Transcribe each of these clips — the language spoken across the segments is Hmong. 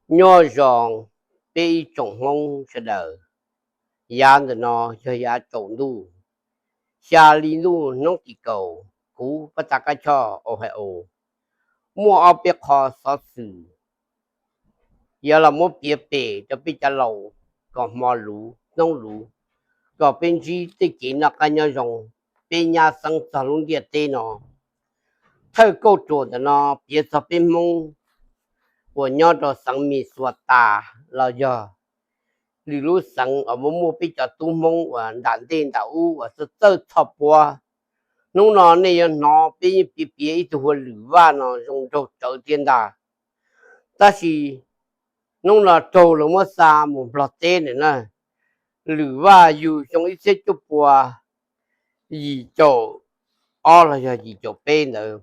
Nyob zoo peb ib tsoom Hmoob sawv daws. Yav ntawm no yog yav tsaus ntuj, xya hli ntuj hnub tim kaum, kuv Paj Tav Kab Choj Ohio muaj ob peb qho xov xwm yuav los muab piav pem rau peb cov laus kom hmo luv hnub luv, kom peb ntsib tej kev noj qab nyob zoo, peb nyab xeeb txog lub ntiaj teb no. Thawj kauj ruam ntawm no piav txog peb Hmoob uas nyob rau xeev Minnesota los yog lwm lub xeev uas muaj muaj peb cov tub Hmoob uas nram ntej nram ub uas txawj txawj txhoj puab. Hnub no nej yuav hnov peb yeej piav piav ib tug hu ua Lwm Vaj no zoo nraug tsawv thiab ntag. Tab sis hnub no raug lawv muab xa mus Nplog teb na. Lwm Vaj yug xyoo ib txhiab cuaj pua yim caum ob los yog yim caum peb ntawd.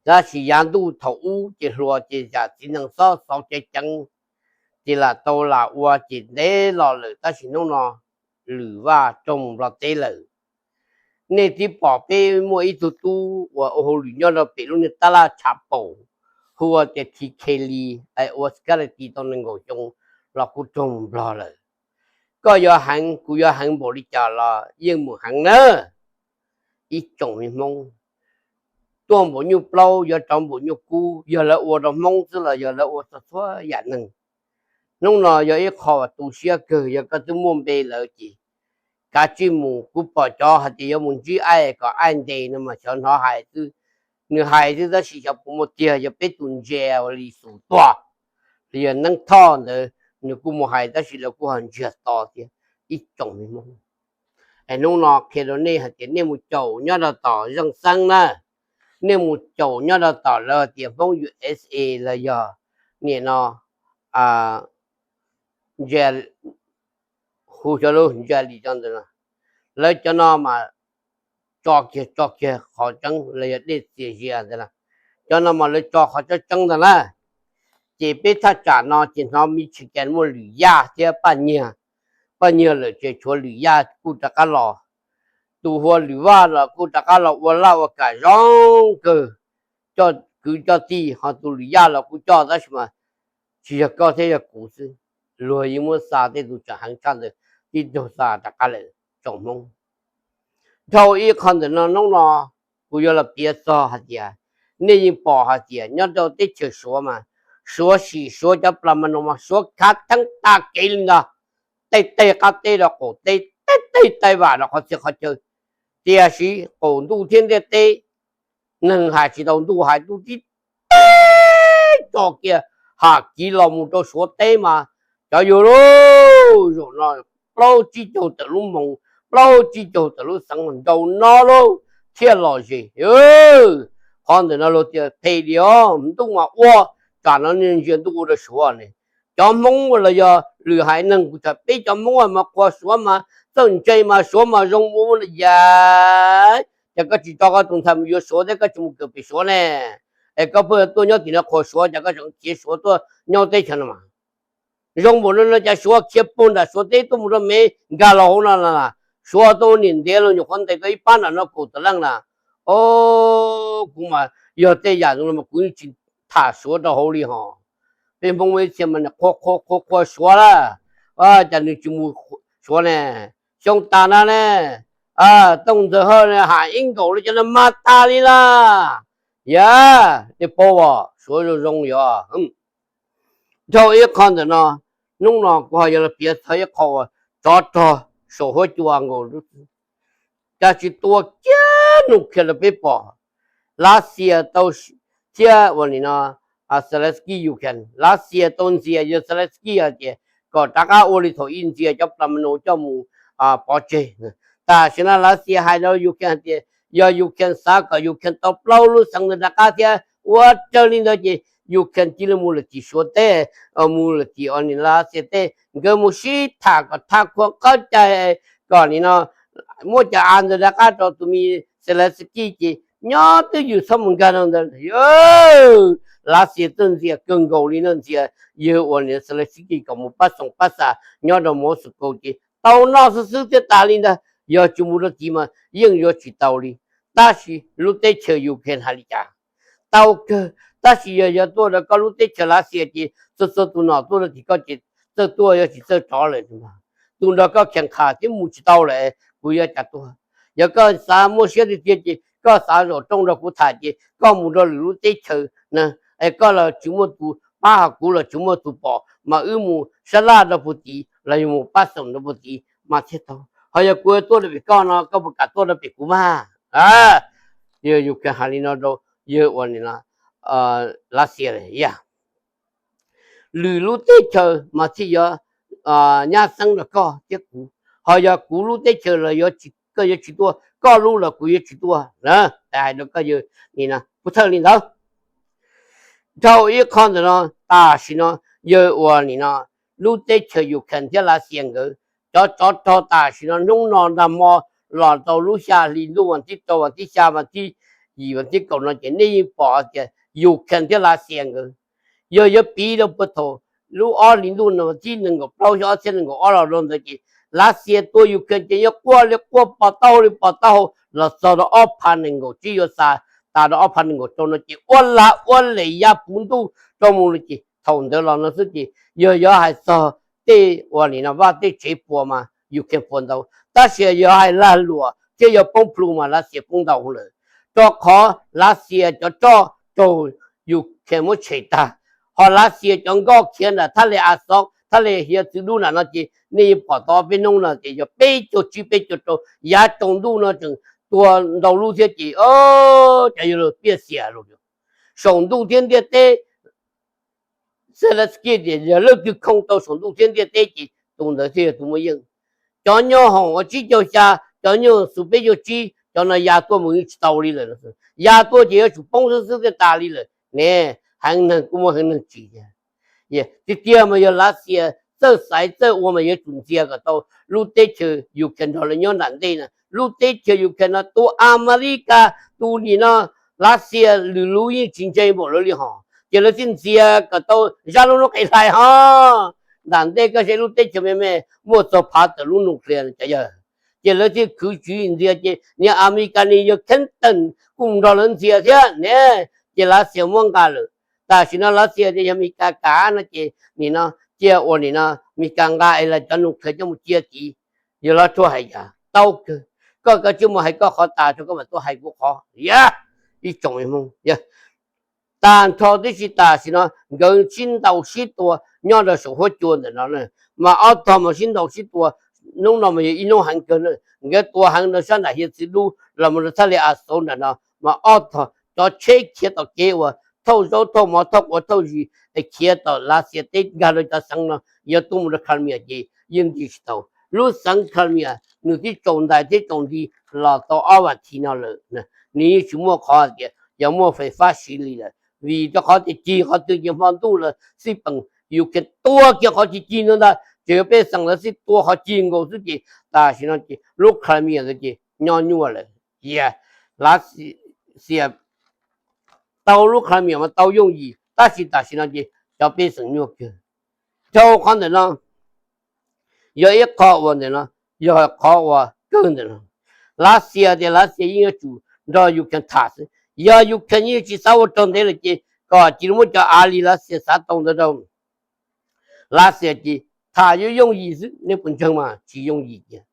Tab sis yav ntuj thaum ub ces hluas ces yam txiv nees xob xauv ceev ceev, ces lam tau lam ua ces ntev los lawm, tab sis hnub no Lwm Vaj raug mus Nplog teb lawm. Nej twb pom peb muaj ib tug tub uas ua hauj lwm nyob rau pem lub niag tab laj tshav paum hu ua tias Thi Khe Li, ua security tau nees nkaum xyoo los kuj raug mus Nplog lawm. Koj yuav heev kuv yuav heev npaum li cas los yeej mus heev na. Ib tsoom me Hmoob, tuaj npaum nyuj plaub yuav rov npaum nyuj kub, yog lawv ua rau Hmoob xwb los yog lawv ua txhua txhua yam neeg. Hnub no yog ib qho uas tu siab kawg, yog koj twb muaj npe lawm ces kav tsij mus. Kuv pom cov hais tias yuav mus ntsib aib kom aib ntes no mas xyov hnov hais xwb, nws hais xwb tab sis xyov puas muaj tiag. Yog peb tus ntsia ua li Xus Tuaj los yog Neeb Thoj ntawd, nws kuj mus hais tab sis lawv kuj ho ntsiag to thiab, ib tsoom me Hmoob. Es hnub no qhia rau nej hais tias nej mus caum nyob rau tom Zeej Xeeb na, nej mus caum nyob rau tom lawv tias Hmoob U S A los yog nim no, hu xyov lub ntsa li cov ntawd, lawv cov no mas tso kiag tso kiag qhov tseeb los yog dej txias zias ntawd, cov no mas lawv tso qhov tseeb tseeb ntag na. Ces peb thaj tsam no ces hnov Michigan muaj Lwm Yaj thiab Paj Nyiag, Paj Nyiag lawm ces tshuav Lwm Yaj kuj rov qab los. Tus hu ua Lwm Vaj los kuj rov qab los ua laj ua kam zoo kawg, coj kwv coj tij, ho tus Lwm Yaj los kuj coj tab sis mas tsis yog koj thiab yog kuv xwb, luag yeej muab xa tej tus tsam heev tshaj ntawd tib tug xa rov qab lawm tsoom Hmoob. Dhau ib qho ntawm no hnub no kuv yuav los piav txog hais tias nej yeej pom hais tias nyob rau teb chaws Suav mas, Suav sim Suav cov plas ma nus mas Suav khav theeb tag kev li ntag. Tej teb qab teb rau qaum teb, tej teb tais vam rau qhov txhia qhov chaw. Tiam sis qaum ntuj thiab ntiaj teb, neeg hais tsis tau ntuj hais ntuj tib teb tso kiag ham kiv los mus rau Suav teb mas cov yug lauj, zaum no plaub tsib caug tawm lub moos, plaub tsib caug tawm lub xeev nraum no lauj thiaj lom zem. Qhov ntawm no luag tias phem li os, ntuj mas ua, tsam no ntsia ntuj ua rau Suav ne. Cov Hmoob los yog lwm haiv neeg kuv tham peb cov Hmoob mas qhuas Suav mas txawj ntse mas Suav mas zoo ua yam. Ces koj tsis tso koj tus ntxhais mus yuav Suav thiab koj tsis mus kawm pem Suav ne, es koj pheej tuaj nyob tim no qhuas Suav, ces koj tseem khiav Suav tuaj nyob teb chaws no mas zoo npaum no no cas Suav khiav puag nram Suav teb tuaj mus rau Mev nkag los hauv no na. Suav tuaj ua niam ntiav los nyuam qhuav ntes tau ib pab nram no kaum tawm leej na. O, kuv mas yog tej yam no mas kuv yeej tsis tham Suav rau hauv li hos. Peb Hmoob ib txhia mas qhuas qhuas qhuas qhuas Suav lawm, cas nws tsis mus Suav ne? Xyoo tas na ne, Tooj Ntxawg Hawj ne ham ib nkaum li cov no mas tas li lawm. Yam, nej paub as, Suav zoo zoo yog. Dhau ib qho ntawm no, hnub no kuv ho yuav los piav txog ib qho uas tsov rog saum huab cua nkaus, cas tsis tua kiag nus khiav rau peb pom. Lav Xias tau, thiab ua li no, Zelensky Ukraine, Lav Xias tau ntxias yawg Zelensky hais tias kom rov qab ua li thaum ub ntxias cov plas ma nus coj mus pov tseg. Tam sim no Lav Xias hais rau Ukraine hais tias yog Ukraine xav kom Ukraine tau plaub lub xeev ntawd rov qab thiab ua raws li ntawd ces Ukraine cia li mus lawm tim Suav teb, mus lawm tim Lav Xias teb, nkawd mus sib tham kom tha khua qhov cai, kom li no muab cov av ntawd rov qab rau tus me Zelensky ces nyob twj ywm txhob mus nkag rau ntawd. Lav Xias txawj ntxias kawg nkaus li no, ntxias yawg uas Zelensky kom mus pab xoom pab xa nyob rau Moscow ces tau noj xwb xwb thiab tas li ntag, yog tsis mus rau tid mas yeej yuav tsis tau li. Tab sis lub teb chaws Ukraine hais li cas? Tau kawg, Tab sis yog yog tuaj rau koj lub teb chaws Lav Xias ces txhua txhua tus nom tuaj rau tim koj ces txawj tuaj, yog tsis txawj rov lawm. Tus nrog koj khees qhas thiab mus tsis tau lawm, kuv yuav cas tuaj? Yog koj xav muaj siab tiag tiag ces koj xav zaum rooj nrog kuv tham ces koj mus rau lwm lub teb chaws na, es koj los tsis muaj tus pab, ho kuv los tsis muaj tus pom, mas wb mus sab laj rau puag tid los yog mus pab xoom rau puag tid mas thiaj tau. Ho yog kuv tuaj rau pem koj no, koj puas kam tuaj rau pem kuv mas? Yawg Ukraine hais li no rau yawg uas nim no Lav Xias lawm, yog lwm lub teb chaws mas thiaj yuav nyab xeeb rau koj thiab kuv. Ho yog kuv lub teb chaws los yuav, koj yuav tsis tuaj, koj lub los kuv yuav tsis tuaj na. Hais rau koj yawg nim no pub thawj li ntawd. Dhau ib qho ntawm no, tam sim no yawg uas nim no lub teb chaws Ukraine thiab Lav Xias nkawd cov tsov rog tam sim no hnub no nag hmo los rau lub xya hli ntuj, vas thib rau, vas thib xya, vas thib yim, vas thib kaum no ces nej yeej pom tias Ukraine thiab Lav Xias nkawd yog yuav piv rau puag thaum lub ob hlis ntuj no, vas thib nees nkaum plaub xyoo ob txhiab nees nkaum ob los rau ntawd ces Lav Xias tua Ukraine ces yeej quaj li quaj, pos taub hau li pos taub hau los txog rau ob phav nees nkaum tsib yuav xa tas rau ob phav nees nkaum rau no ces ua lag ua leg ya puv ntuj rau mus li ces thaum ntawd los no xwb ces yog yuav hais txog tej uas nim no vaj tej tsev puas mas Ukraine puas ntau, tab sis yog hais lag luam thiab yog poob plhu mas Lav Xias poob ntau lawm. Rau qhov Lav Xias cov roj raug Ukraine muab tshem tag, ho Lav Xias cov nkoj khiav nram thaj le Azov, thaj le hiav txwv dub nram no ces nej yeej pom tau ob peb hnub no ces yog peb caug tsib peb caug rau yav tsaus ntuj no tseem tua ntau lub thiab ces cov yawg laus piaj xiam lawm. Saum ntuj thiab ntiaj teb, Zelensky tias yog leej twg khoo tau saum ntuj thiab ntiaj teb ces tus ntawd thiaj yog tus muaj yeej. Cov nyuj hoom uas tsib caug xya, cov nyuj xus peb caug tsib, cov no ya tuaj mus yeej tsis tau li lawm. Ya tuaj ces yuav tsum poob xwb xwb thiaj tas li lawm ne. Heev neeg kuj muaj heev neeg tsim. Tiag tiag mas yog Lav Xias txawj xaiv txawj ua mas yuav tsum ntxias kom tau lub teb chaws Ukraine nrog lawv nyob nram ntej na. Lub teb chaws Ukraine no tus Amelikas, tus nim no Lav Xias lwm lub yeej tsis ntse npaum lawv li hos, ces lawv thiaj ntxias kom tau zaj lub hnub qis hlais ho. Nram ntej koj saib lub teb chaws me me muaj txog phav tawm lub nuclear cov yawg, ces lawv thiaj khwv tswv yim ntxias ces niag Amelikas ni yawg Clinton kuj nrog lawv ntxias thiab ne. Ces Lav Xias muab nqa lawm. Tam sim no Lav Xias tias yog Amelikas kam no ces nim no cia ua nim no Amelikas nqa es lawv cov nuclear coj mus cia tid. Yog Lav Xias hais yam tau kawg, koj kav tsij mus hais koj qhov tas tso koj mam tuaj hais kuv qhov. Yog ib tsoom Hmoob, tag nrho tib si tam sim no nkawd sib ntaus sib tua nyob rau saum huab cua ntawm no, mas ob tog mas sib ntaus sib tua. Hnub no mas yog ib hnub heev kawg na, nkawd tua heev rau sab nram hiav txwv dub los mus rau thaj le Azov nram no, mas ob tog cov tsheb khiav tom kev uas thauj zaub thauj mov thauj quav thauj zis es khiav tom Lav Xias teb nkag rau cov xeev no yuav tuaj mus rau Crimea ces yeej nti tsis tau. Lub xeev Crimea nws twb tsaus ntais thiab tsaus nti los tau ob vas thiv no lawm, nws yeej tsis muaj qhov tias yog muaj fais fab siv li lawm, vim rau qhov tias cig qhov twg ces hmo ntuj los xij peem, Ukraine tua kiag qhov cig cig ntawd ntag, ces yog pej xeem lawv xij tua qhov cig nkaus xwb ces tam sim no ces lub Crimea ntawd ces nyob nyuaj lawm. Yog Lav Xias tau lub Crimea mas tau yooj yim, tab sis tam sim no ces cov pej xeem nyuaj kawg. Dhau qhov ntawm no yog ib qho uas ntawm no yog qhov uas kawg ntawm no. Lav Xias tias Lav Xias yeej yuav tsum nrog Ukraine tham xwb. Yog Ukraine yeej tsis xav ua raug ntev lawm ces kom cia li muab cov av li Lav Xias xav tau ntawd rau Lav Xias ces tham yuav yooj yim xwb, nej puas ntseeg mas tsis yooj yim tiag.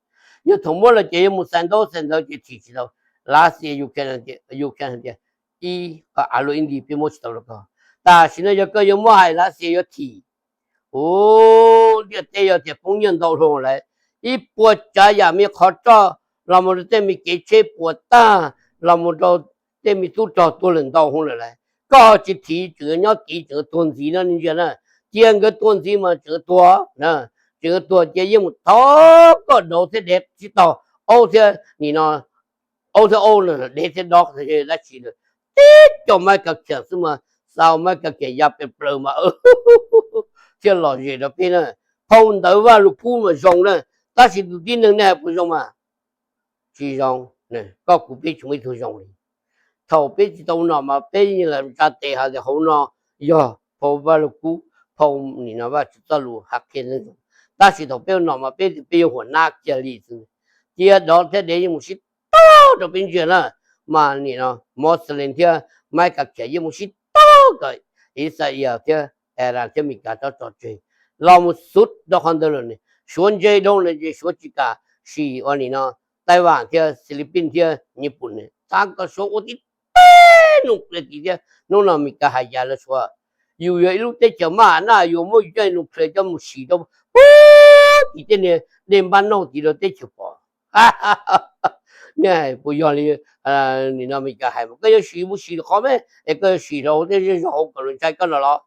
Yog thaum muab lawm ces yuav mus xais ntaub xais ntawv ces thim tsis tau. Lav Xias, Ukraine tias ib qho av luaj ib nti peb muab tsis tau rau koj. Tam sim no yog koj yuav muab hais Lav Xias yuav thim. Ub, ntiaj teb yog tias poob nyiaj ntau hlo lawm, ib puas tsav yam me qhov roj los mus rau tej me kev tsheb puas tag, los mus rau tej me tub rog tuag lawm ntau hlo lawm lauj. Koj ho tsis thim, tseem yuav nyob tid tseem yuav tuag ntxiv no nej ntsia na. Cia nkawd tuag ntxiv mas tseem yuav tuag, tseem yuav tuag ces yeej mus thov koj dauv thiab dev sib tog, aub thiab nim no, aub thiab aub no, dev thiab dog dab tsi lawm. Tib co maiv kav khiam xwb mas xa maiv kav khiam ya pes plaws mas thiaj lom zem rau peb na. Phau ntawv Vaj Lug Kub mas zoo na, tab sis tus tib neeg nej hais puas zoo mas tsis zoo. Koj kuv peb tsis muaj ib tug zoo li. Thaum peb tsis tau nom mas peb yeej lam tsa tes hais tias hauv no yog phau Vaj Lug Kub, phau nim no Vajtswv txoj lus hais qhia neeg zoo, tab sis thaum peb ua nom mas peb tias peb yuav huam nab kiag li xwb. Cia dog thiab dev yeej mus sib tog rau peb ntsia na, mas nim no Moslem thiab maiv kav khiam yeej mus sib tog kom Ixayees thiab Iran thiab Amelikas tso tseg los mus xub rau qhov ntawd lawm ne. Suav ntse dhau lawm ces Suav tsis kam sim ua nim no Taiwan thiab Philippines thiab Nyij Pooj ne, xav kom Suav ua tib teg nuclear tid thiab. Hnub no Amelikas hais cas lawm Suav, yus yog ib lub teb chaws maj na, yus muab yus cov nuclear coj mus sim rau puag tim tej niag dej npab nauj tid rau teb chaws pom. Nej hais puas yog li nim no Amelikas hais mas koj yuav sim mus sim qhov me es koj yuav sim rau hauv tej zej zog hauv kom luag ntshai koj no los?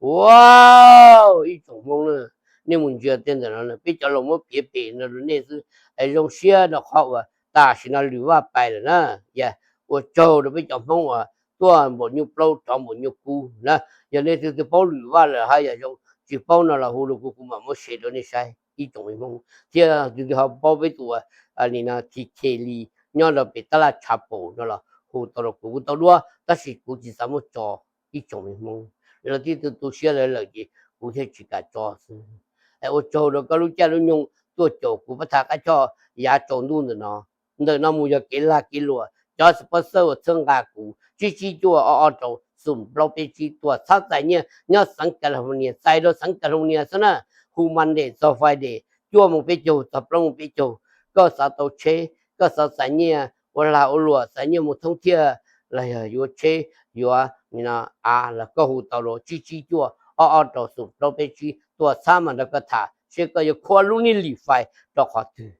Ua, ib tsoom Hmoob na, nej mus ntsia tej ntawm no, peb cov laus muab piav pem no rau nej xwb es zoo siab rau qhov uas tam sim no Lwm Vaj pais lawm na. Yog ua tsaug rau peb cov Hmoob uas tuaj npaum nyuj plaub rov npaum nyuj kub na. Yog nej twg twg paub Lwm Vaj lawm haj yam zoo, tsis paub no los hu rau kuv, kuv mam muab share rau nej saib ib tsoom me Hmoob. Thiab twg twg ho paub peb tus uas nim no T K Lee nyob rau pem tab laj Tshav Pos no los hu tau rau kuv, kuv tau duab tab sis kuv tsis xav muab tso ib tsoom me Hmoob. Lawv twb tu tu siab lawv lawm ces kuv thiaj tsis kam tso xwb. Es ua tsaug rau koj lub caij lub nyoog tuaj caum kuv pab thaj qab choj yav tsaus ntuj ntawm no. Ntawm no mus yog kev lag kev luam, cov sponsor uas txhawb nqa kuv, tsib tsib cuaj ob ob rau xoom plaub peb tsib tuaj txhab txais nyiaj nyob xeev California, txais rau xeev California xwb na. Hu Monday txog Friday, cuaj moos peb caug txog plaub moos peb caug. Koj xav tau tsheb, koj xav txais nyiaj ua lag ua luam, txais nyiaj mus thoob thiaj los yog yuav tsheb, yuav nim no av los koj hu tau rau tsib tsib cuaj ob ob rau xoom plaub peb tsib tuaj txhab mam nrog koj tham seb koj yuav khuab lub niag lify rau qhov twg.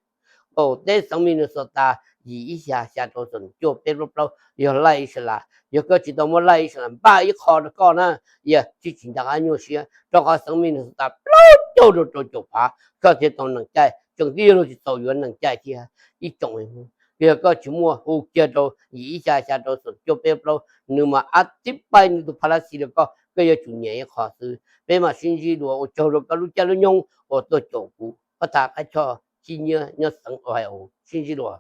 Qaum teb xeev Minnesota yim ib xya xya rau xoom cuaj peb plaub plaub yog laj ib sab las. Yog koj tsis tau muab laj ib sab las npaj ib qho rau koj na, yog tsis tsis nco qab nyuaj siab rau qhov xeev Minnesota plaub caug rau rau caum phav koj thiaj tau nees caij, tseem tib yog luag tsis txaus yuav nees caij thiab ib tsoom. Yog koj tsis muaj hu kiag rau yim ib xya xya rau xoom cuaj peb plaub, nws mas ab tib paib nws tus pha lab xi rau koj, koj yuav tsum nyiam ib qho xwb. Peb mam sib ntsib dua, ua tsaug rau koj lub caij lub nyoog uas tuaj caum kuv pab thaj qab choj khib nyiab nyob xeev Ohio, sib ntsib dua.